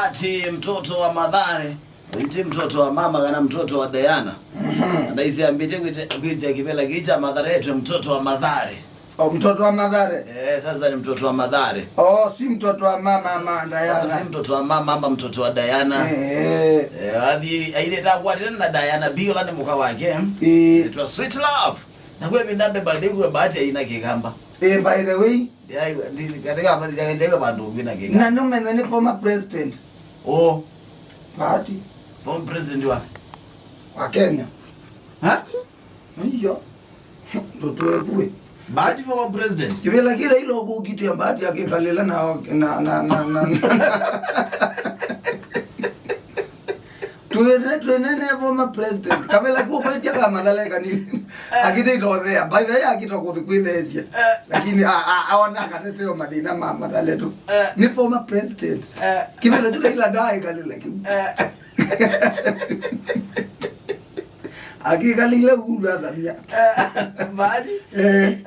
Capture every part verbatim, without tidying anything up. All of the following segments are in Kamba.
Ati mtoto wa Mathare. Uyu ti mtoto wa mama kana mtoto wa Diana. Ndaisi ambite kwite- kwitya kivela kicha Mathare, etwe mtoto wa Mathare. O mtoto wa Mathare. Eh, sasa ni mtoto wa Mathare. Oh, si mtoto wa mama ama Diana. Sasa si mtoto wa mama ama mtoto wa Diana. Eh. Eh, athi aire ta kwa tena na Diana, bi ola ni muka wake. Eh. It was sweet love. Na kwa vinda be by the way, Bahati aina Kigamba. Eh, by the way. Ya, ndi katika baadhi ya ndewe bandu wina Kigamba. Na no mena ni former president. Oh. Bahati. Former president wa? Wa Kenya. Ha? Iyo. Ndotwekue. Bahati former president. Kivila kila ilo kukitya Bahati akikalila na, na, na, na, na. Twene, twene ne former president. Kavela kuo kwetia ka Mathare kanini. Akite itothea. By the way, akito kuthi kwitheesya. Lakini a, a, aona akateteo mathina ma Mathare tu. Ni former president. Kivela tu ila ndae kalila kiu. Akikalile ulu athamia. Bahati. Eh.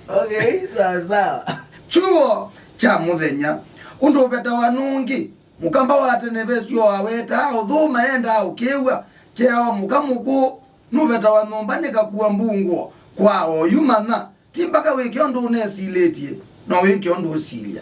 Okay, sawa sawa. Chuo kya mũthenya. Ũndũ ũvetawa nũngĩ. Mũkamba wa tene vesyo wawetaa ũthũma endaa ũkĩw'a. Kyeawa mũka mũkũũ nũvetawa nyũmba nĩ kakua mbungũo. Kwa oyu manya, ti mbaka wĩke ũndũ ũnesilĩtye, no wĩke ũndũ ũsilya.